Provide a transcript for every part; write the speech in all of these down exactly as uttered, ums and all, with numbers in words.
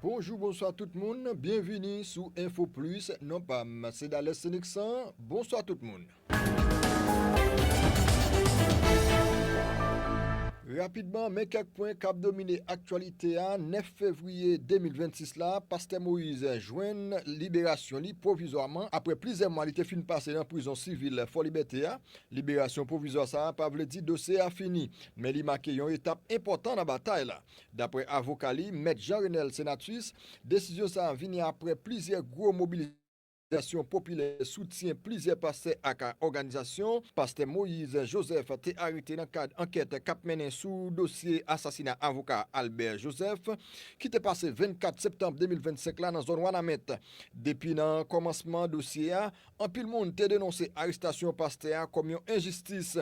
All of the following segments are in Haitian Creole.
Bonjou, bonswa tout moun, byenvini sou Info Plus, non pa m se Dales Seneksan, bonswa tout moun. Rapidman, men kèk pwen k ap domine aktyalite a. Nèf fevriye de mil vennsis la, Pastè Moïse jwenn liberasyon li pwovizwaman apre plizyè mwa li te fin pase nan prizon sivil Fòlibète a. Liberasyon pwovizwa sa a pa vle di dosye a fini, men li make yon etap enpòtan nan batay la. Daprè avoka li, Mèt Jean Renel Senatus, desizyon sa a vini apre plizyè gwo mobilizasyon popilè, soutyen plizyè pastè ak òganizasyon. Pastè Moïse Joseph te arete nan kad ankèt k ap mennen sou dosye asasina avoka Albert Joseph, ki te pase vennkat septanm de mil vennsenk la nan zòn Wanament. Depi nan kòmansman dosye a, anpil moun te denonse arestasyon pastè a kòm yon enjistis.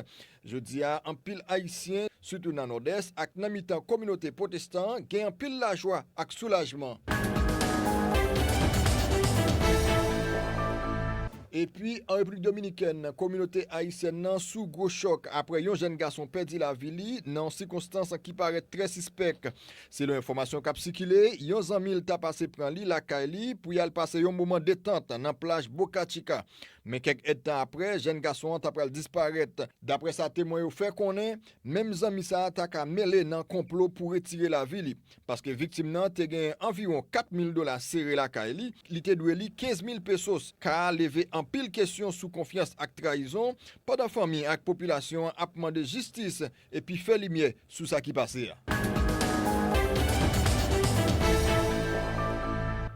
Jodi a, anpil Ayisyen, sitou nan Nòdès ak nan mitan kominote pwotestan, gen anpil lajwa ak soulajman. Epi, an Repiblik Dominikèn, kominote ayisyèn nan sou gwo chòk apre yon jèn gason pèdi lavi li nan yon sikonstans ki parèt trè sispèk. Selon enfòmasyon k ap sikile, yon zanmi l ta pase pran li lakay li pou y al pase yon moman detant nan plaj Boca Chica. Men kèk èdtan apre, jèn gason an ta pral disparèt. Daprè sa temwen yo fè konnen, menm zanmi sa a ta ka mele nan konplo pou retire lavi li, paske viktim nan te gen anviwon kat mil dola sere lakay li, li te dwe li kenz mil pesos. Ka a leve anpil kesyon sou konfyans ak trayizon, pandan fanmi ak popilasyon an ap mande jistis epi fè limyè sou sa ki pase a.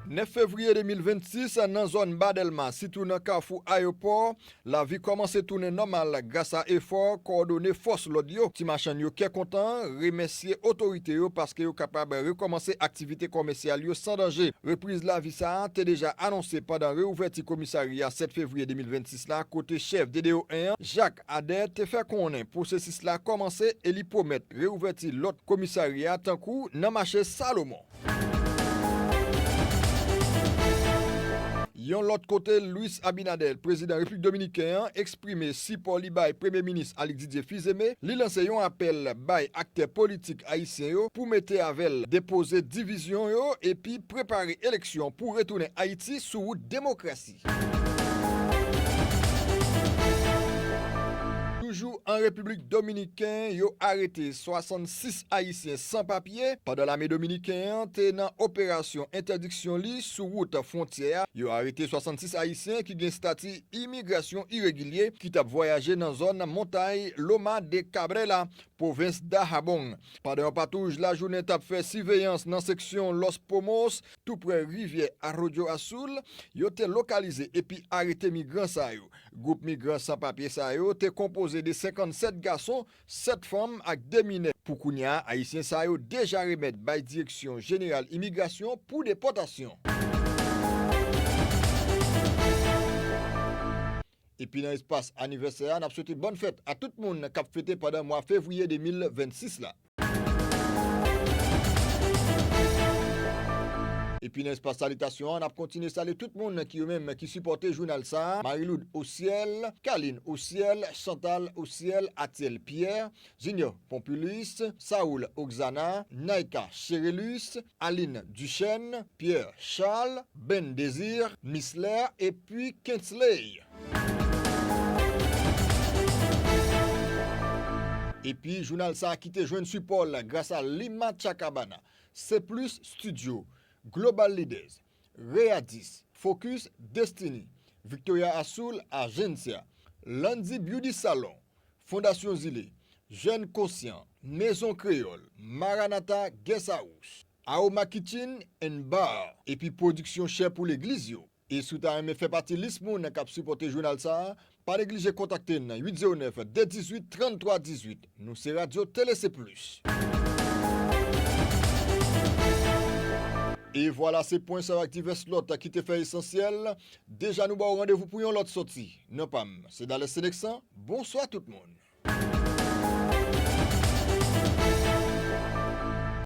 Nèf fevriye de mil vennsis, nan zòn Ba Dèlma, sitou nan kafou Ayewopò, lavi kòmanse tounen nòmal gras a efò kowòdone fòs lòd yo. Ti machann yo kè kontan remèsye otorite yo paske yo kapab rekòmanse aktivite kòmèsyal yo san danje. Repriz lavi sa a te deja anonse pandan reouvèti komisarya sèt fevriye de mil vennsis la, kote chèf D D O en an, Jacques Adet, te fè konnen pwosesis la kòmanse e li pwomèt reouvèti lòt komisarya tankou nan mache Salomon. Yon lòt kote, Luis Abinader, prezidan Repiblik Dominiken an, eksprime sipò li bay Premye Minis Alix Didier Fils-Aimé. Li lanse yon apèl bay aktè politik ayisyen yo pou mete avè l depoze divizyon yo epi prepare eleksyon pou retounen Ayiti sou wout demokrasi. Toujou an Repiblik Dominiken, yo arete swasannsis Ayisyen san papye pandan lame dominiken an te nan operasyon entèdiksyon li sou wout fwontyè a. Yo arete swasannsis Ayisyen ki gen estati imigrasyon iregilye ki t ap vwayaje nan zòn montay Loma de Cabrera, pwovens Dajabón. Pandan yon patwouj lajounen t ap fè siveyans nan seksyon Los Pomos, tou prè rivyè Arroyo Azul, yo te lokalize epi arete migran sa yo. Gwoup migran san papye sa yo te konpoze de senkannsèt gason, sèt fanm ak de minè. Pou kounye a, Ayisyen sa yo deja remèt bay Direksyon Jeneral Imigrasyon pou depòtasyon. Epi nan espas anivèsè a, n ap swete bòn fèt a tout moun k ap fete pandan mwa fevriye de mil vennsis la. Epi nan espas salitasyon an, n ap kontinye salye tout moun ki yo menm ki sipòte jounal sa a, Mariloud Osyèl, Kaline Osyèl, Chantal Osyèl, Atiel Pierre, Junior Pompilus, Saoul Oxana, Naïka Cherelus, Aline Duchesne, Pierre Charles, Ben Désir, Misler epi Kensley. Epi jounal sa a ki te jwenn sipò l gras a Lima Chacabana, C Plus Studio, Global Leaders, Readis, Focus Destiny, Victoria Azul Agencia, Landy Beauty Salon, Fondasyon Zile, Jèn Konsyan, Mezon Kreyòl, Maranatha Guest House, Aoma Kitchen and Bar, epi Pwodiksyon Chè pou Legliz yo. E si w ta renmen fè pati lis moun k ap sipòte jounal sa a, pa neglije kontakte n nan uit zewo nèf, de dizuit, tranntwa dizuit. Nou se Radyo Tele Se Plis. E vwala, se pwen sa yo ak divès lòt ki te fè esansyèl. Deja nou ba w randevou pou yon lòt sòti. Non pa m, se Dales Seneksan. Bonswa tout moun.